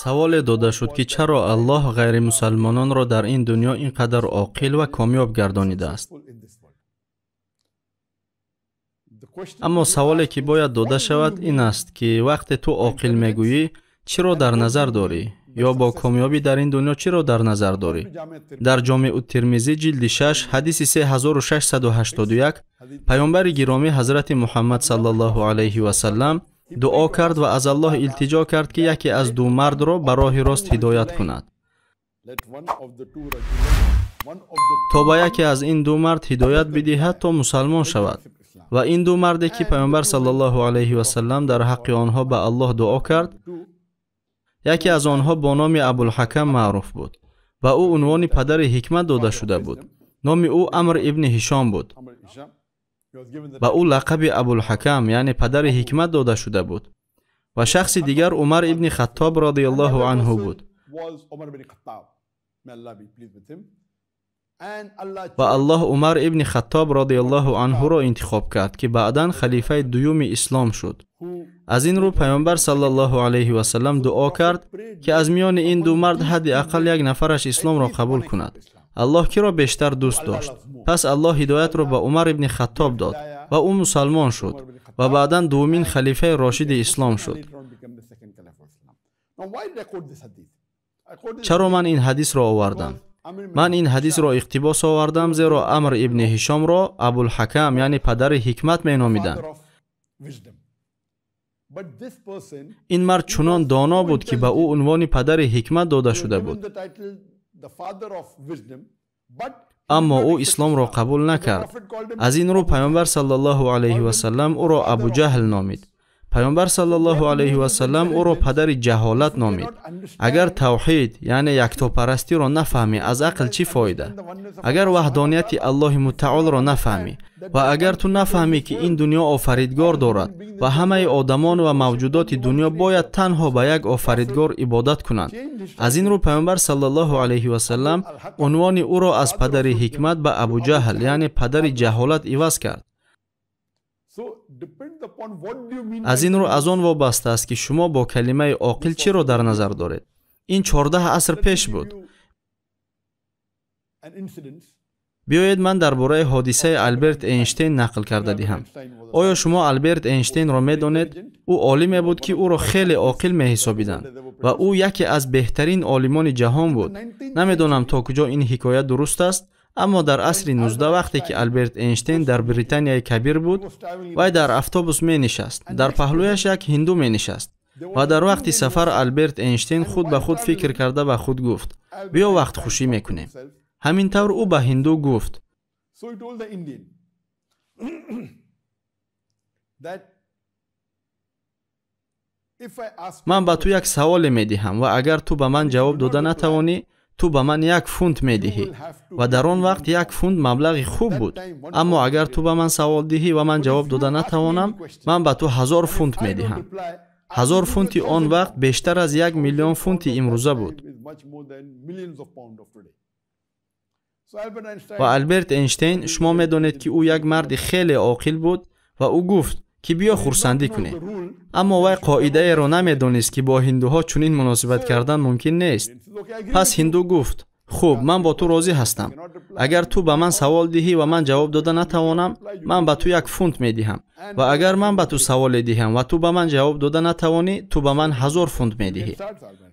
Саволе дода шуд, ки чаро Аллоҳ ғайримусалмононро дар ин дунё ин қадар оқил ва комёб гардонидааст. Аммо саволе, ки бояд дода шавад, ин аст, ки вақте ту оқил мегӯӣ, чиро дар назар дорӣ? Ё бо комёбӣ дар ин дунё чиро дар назар дорӣ? Дар Ҷомеъут-Тирмизӣ ҷилди 6 ҳадиси 3681 паёмбари гиромӣ ҳазрати Муҳаммад саллаллоҳу алайҳи васаллам дуо кард ва аз Аллоҳ илтиҷо кард, ки яке аз ду мардро ба роҳи рост ҳидоят кунад. То ба яке аз ин ду мард ҳидоят бидиҳад, то мусалмон шавад. Ва ин ду марде, ки паёмбар саллаллоҳу алайҳи васаллам дар ҳаққи онҳо ба Аллоҳ дуо кард, яке аз онҳо бо номи Абулҳакам маъруф буд. Ба ӯ унвони падари ҳикмат дода шуда буд. Номи ӯ Амр ибни Ҳишом буд. Ба ӯ лақаби Абулҳакам, яъне падари ҳикмат дода шуда буд. Ва шахси дигар Умар ибни Хаттоб радиаллоҳу анҳу буд. Ва Аллоҳ Умар ибни Хаттоб радиаллоҳу анҳуро интихоб кард, ки баъдан халифаи дуюми ислом шуд. Аз ин рӯ паёмбар саллаллоҳу алайҳи васаллам дуо кард, ки аз миёни ин ду мард ҳадди ақал як нафараш исломро қабул кунад. Аллоҳ киро бештар дӯст дошт? Пас Аллоҳ ҳидоятро ба Умар ибни Хаттоб дод ва ӯ мусалмон шуд ва баъдан дуввумин халифаи рошиди ислом шуд. Чаро ман ин ҳадисро овардам? Ман ин ҳадисро иқтибос овардам, зеро Амр ибни Ҳишомро Абулҳакам, яъне падари ҳикмат меномиданд. Ин мард чунон доно буд, ки ба ӯ унвони падари ҳикмат дода шуда буд. Аммо ӯ исломро қабул накард. Аз ин рӯ паёмбар саллаллоҳу алайҳи васаллам ӯро Абуҷаҳл номид. Паёмбар саллаллоҳу алайҳи васаллам ӯро падари ҷаҳолат номид. Агар тавҳид, яъне яктопарастиро нафаҳмӣ, аз ақл чӣ фоида? Агар ваҳдонияти Аллоҳи мутаолро нафаҳмӣ ва агар ту нафаҳмӣ, ки ин дунё офаридгор дорад ва ҳамаи одамон ва мавҷудоти дунё бояд танҳо ба як офаридгор ибодат кунанд. Аз ин рӯ паёмбар саллаллоҳу алайҳи васаллам унвони ӯро аз падари ҳикмат ба Абуҷаҳл, яъне падари ҷаҳолат иваз кард. Аз ин рӯ аз он вобаста аст, ки шумо бо калимаи оқил чиро дар назар доред. Ин 14 аср пеш буд. Биёед ман дар бораи ҳодисаи Алберт Эйнштейн нақл карда диҳам. Оё шумо Алберт Эйнштейнро медонед? Ӯ олиме буд, ки ӯро хеле оқил меҳисобиданд ва ӯ яке аз беҳтарин олимони ҷаҳон буд. Намедонам то куҷо ин ҳикоя дуруст аст, аммо дар асри 19 вақте ки Алберт Эйнштейн дар Британияи Кабир буд, вай дар автобус менишаст. Дар паҳлӯяш як ҳинду менишаст. Ва дар вақти сафар Алберт Эйнштейн худ ба худ фикр карда ба худ гуфт: биё вақтхушӣ мекунем. Ҳамин тавр ӯ ба ҳинду гуфт: ман ба ту як саволе медиҳам ва агар ту ба ман ҷавоб дода натавонӣ, ту ба ман 1 фунт медиҳӣ. Ва дар он вақт 1 фунт маблағи хуб буд. Аммо агар ту ба ман савол диҳӣ ва ман ҷавоб дода натавонам, ман ба ту 1000 фунт медиҳам. 1000 фунти он вақт бештар аз 1 миллион фунти имрӯза буд. Ва Алберт Эйнштейн, шумо медонед, ки ӯ як марди хеле оқил буд ва ӯ гуфт, ки биё хурсандӣ кунем. Аммо вай қоидаеро намедонист, ки бо ҳиндуҳо чунин муносибат кардан мумкин нест. Пас ҳинду гуфт: хуб, ман бо ту розӣ ҳастам. Агар ту ба ман савол диҳӣ ва ман ҷавоб дода натавонам, ман ба ту 1 фунт медиҳам. Ва агар ман ба ту саволе диҳам ва ту ба ман ҷавоб дода натавонӣ, ту ба ман 1000 фунт медиҳӣ.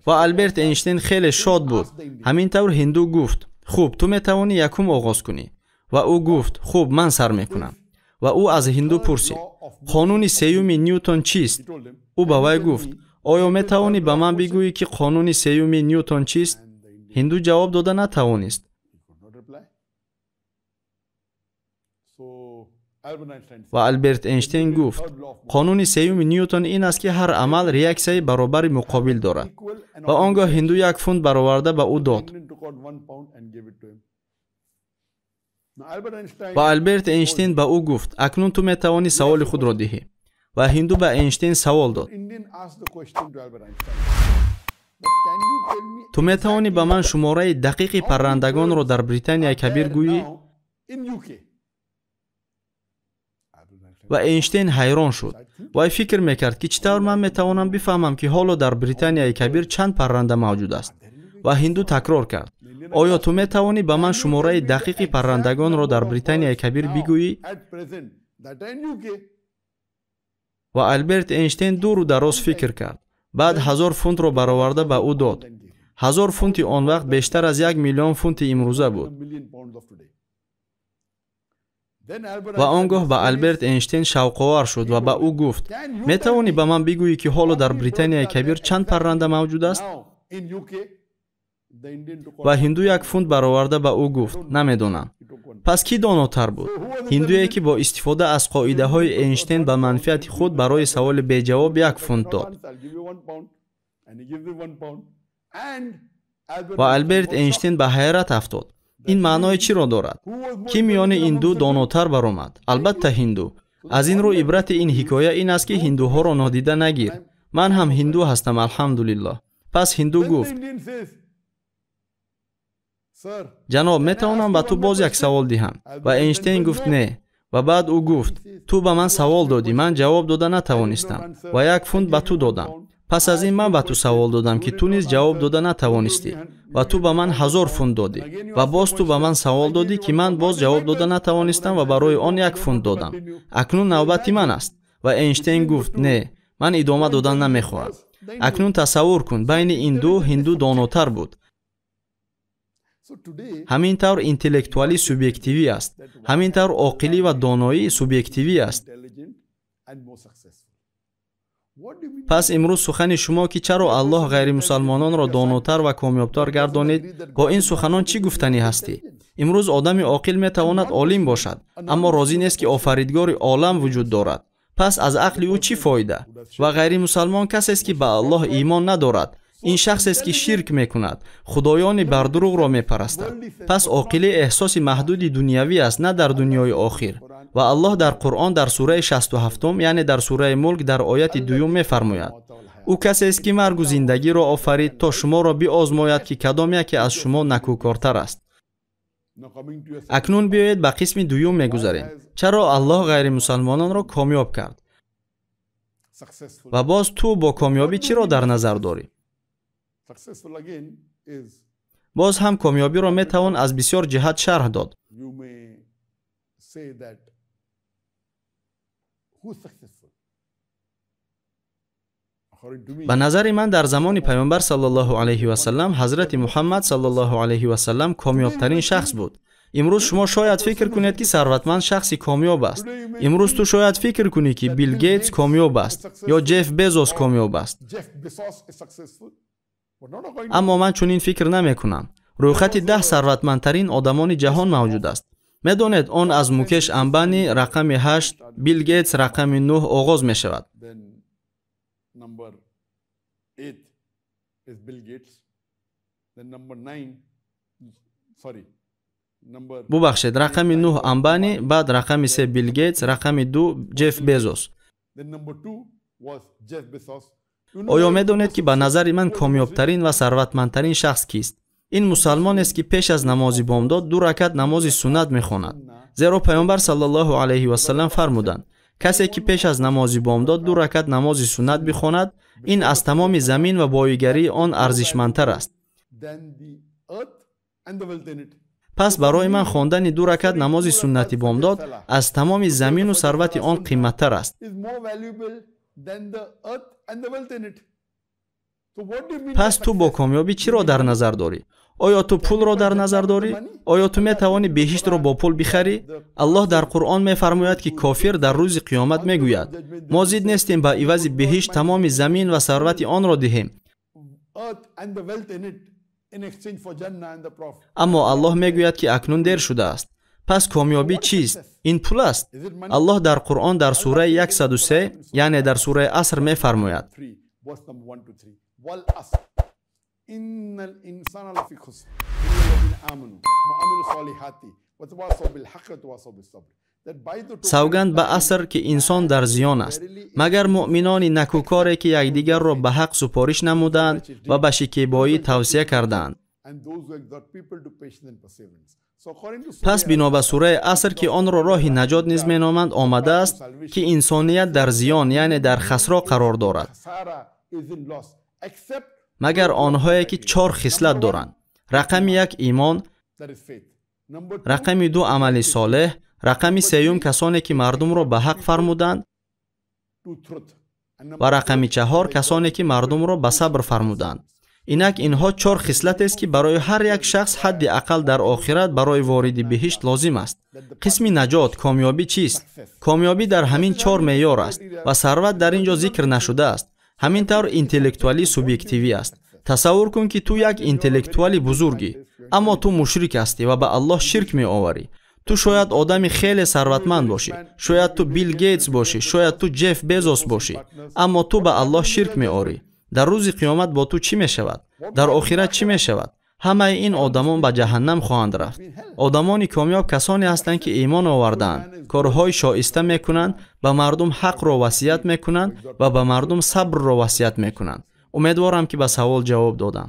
Ва Алберт Эйнштейн хеле шод буд. Ҳамин тавр ҳинду гуфт: хуб, ту метавонӣ якум оғоз кунӣ. Ва ӯ гуфт: хуб, ман сар мекунам. Ва ӯ аз ҳинду пурсид: қонуни сеюми Ньютон чист? Ӯ ба вай гуфт: оё метавонӣ ба ман бигӯӣ, ки қонуни сеюми Ньютон чист? Ҳинду ҷавоб дода натавонист. Ва Алберт Эйнштейн гуфт: қонуни сеюми Ньютон ин аст, ки ҳар амал реаксияи баробари муқобил дорад. Ва он гоҳ ҳинду 1 фунт бароварда ба ӯ дод. Ва Алберт Эйнштейн ба ӯ гуфт: акнун ту метавонӣ саволи худро диҳӣ. Ва ҳинду ба Эйнштейн савол дод: ту метавонӣ ба ман шумораи дақиқи паррандагонро дар Британияи Кабир гӯӣ? Ва Эйнштейн ҳайрон шуд. Вай фикр мекард, ки чӣ тавр ман метавонам бифаҳмам, ки ҳоло дар Британияи Кабир чанд парранда мавҷуд аст. Ва ҳинду такрор кард: оё ту метавонӣ ба ман шумораи дақиқи паррандагонро дар Британияи Кабир бигӯӣ? Ва Алберт Эйнштейн дуру дароз фикр кард. Баъд 1000 фунтро бароварда ба ӯ дод. 1000 фунти он вақт бештар аз 1 миллион фунти имрӯза буд. Ва он гоҳ ба Алберт Эйнштейн шавқовар шуд ва ба ӯ гуфт: метавонӣ ба ман бигӯӣ, ки ҳоло дар Британияи Кабир чанд парранда мавҷуд аст? Ва ҳинду 1 фунт бароварда ба ӯ гуфт: намедонам. Пас кӣ донотар буд? Ҳиндуе, ки бо истифода аз қоидаҳои Эйнштейн ба манфиати худ барои саволи беҷавоб 1 фунт дод. Ва Алберт Эйнштейн ба ҳайрат афтод. Ин маънои чиро дорад? Кӣ миёни ин ду донотар баромад? Албатта ҳинду. Аз ин рӯ ибрати ин ҳикоя ин аст, ки ҳиндуҳоро нодида нагир. Ман ҳам ҳинду ҳастам, алҳамдулиллоҳ. Пас ҳинду гуфт: ҷаноб, метавонам ба ту боз як савол диҳам? Ва Эйнштейн гуфт: не. Ва баъд ӯ гуфт: ту ба ман савол додӣ, ман ҷавоб дода натавонистам ва 1 фунт ба ту додам. Пас аз ин ман ба ту савол додам, ки ту низ ҷавоб дода натавонистӣ ва ту ба ман 1000 фунт додӣ. Ва боз ту ба ман савол додӣ, ки ман боз ҷавоб дода натавонистам ва барои он 1 фунт додам. Акнун навбати ман аст. Ва Эйнштейн гуфт: не, ман идома додан намехоҳам. Акнун тасаввур кун, байни ин ду ҳинду донотар буд. Ҳамин тавр интеллектуалӣ субъективӣ аст. Ҳамин тавр оқилӣ ва доноӣ субъективӣ аст. Пас имрӯз сухани шумо, ки чаро Аллоҳ ғайримусалмононро донотар ва комёбтар гардонид, бо ин суханон чӣ гуфтанӣ ҳастӣ? Имрӯз одами оқил метавонад олим бошад, аммо розӣ нест, ки офаридгори олам вуҷуд дорад. Пас аз ақли ӯ чӣ фоида? Ва ғайримусалмон касест, ки ба Аллоҳ имон надорад. Ин шахсест, ки ширк мекунад, худоёни бардурӯғро мепарастад. Пас оқилӣ эҳсоси маҳдуди дунявӣ аст, на дар дунёи охир. Ва Аллоҳ дар Қуръон дар сураи 67, яъне дар сураи Мулк дар ояти 2 мефармояд: ӯ касест, ки маргу зиндагиро офарид то шуморо биозмояд, ки кадом яке аз шумо накӯкортар аст. Акнун биёед ба қисми дуюм мегузарем. Чаро Аллоҳ ғайримусалмононро комёб кард? Ва боз ту бо комёбӣ чиро дар назар дорӣ? Боз ҳам комёбиро метавон аз бисёр ҷиҳат шарҳ дод. Ба назари ман дар замони паёмбар саллаллоҳу алайҳи васаллам ҳазрати Муҳаммад саллаллоҳу алайҳи васаллам комёбтарин шахс буд. Имрӯз шумо шояд фикр кунед, ки сарватманд шахси комёб аст. Имрӯз ту шояд фикр кунӣ, ки Билл Гейтс комёб аст ё Ҷеф Безос комёб аст. Аммо ман чунин фикр намекунам. Рӯйхати 10 сарватмандтарин одамони ҷаҳон мавҷуд аст. Медонед, он аз Мукеш Амбани рақами 8, Билл Гейтс рақами 9 оғоз мешавад. Бубахшед, рақами 9 Амбани, баъд рақами 3 Билл Гейтс, рақами 2 Ҷеф Безос. Оё медонед, ки ба назари ман комёбтарин ва сарватмандтарин шахс кист? Ин мусалмонест, ки пеш аз намози бомдод 2 ракат намози суннат мехонад. Зеро паёмбар саллаллоҳу алайҳи васаллам фармуданд: касе ки пеш аз намози бомдод 2 ракат намози суннат бихонад, ин аз тамоми замин ва боигарии он арзишмандтар аст. Пас барои ман хондани 2 ракат намози суннати бомдод аз тамоми замину сарвати он қиматтар аст. Пас ту бо комёбӣ чиро дар назар дорӣ? Оё ту пулро дар назар дорӣ? Оё ту метавонӣ беҳиштро бо пул бихарӣ? Аллоҳ дар Қуръон мефармояд, ки кофир дар рӯзи қиёмат мегӯяд: мо зид нестем ба ивази беҳишт тамоми замин ва сарвати онро диҳем. Аммо Аллоҳ мегӯяд, ки акнун дер шудааст. Пас комёбӣ чист? Ин пул аст. Аллоҳ дар Қуръон дар сураи 103, яъне дар сураи Аср мефармояд: савганд ба аср, ки инсон дар зиён аст, магар муъминони накӯкоре, ки якдигарро ба ҳақ супориш намуданд ва ба шикебоӣ тавсия кардаанд. Пас бино ба сураи Аср, ки онро роҳи наҷот низ меноманд, омадааст, ки инсоният дар зиён, яъне дар хасро қарор дорад, магар онҳое ки 4 хислат доранд. Рақами 1 имон, рақами 2 амали солеҳ, рақами 3 касоне ки мардумро ба ҳақ фармуданд ва рақами 4 касоне ки мардумро ба сабр фармуданд. Инак инҳо 4 хислатест, ки барои ҳар як шахс ҳадди ақал дар охират барои вориди биҳишт лозим аст. Қисми наҷот, комёбӣ чист? Комёбӣ дар ҳамин 4 меъёр аст ва сарват дар ин ҷо зикр нашудааст. Ҳамин тавр интеллектуалӣ субъективӣ аст. Тасаввур кун, ки ту як интеллектуали бузургӣ, аммо ту мушрик ҳастӣ ва ба Аллоҳ ширк меоварӣ. Ту шояд одами хеле сарватманд бошӣ, шояд ту Билл Гейтс бошӣ, шояд ту Ҷеф Безос бошӣ, аммо ту ба Аллоҳ ширк меорӣ. Дар рӯзи қиёмат бо ту чӣ мешавад? Дар охират чӣ мешавад? Ҳамаи ин одамон ба ҷаҳаннам хоҳанд рафт. Одамони комёб касоне ҳастанд, ки имон овардаанд, корҳои шоиста мекунанд, ба мардум ҳақро васият мекунанд ва ба мардум сабрро васият мекунанд. Умедворам, ки ба савол ҷавоб додам.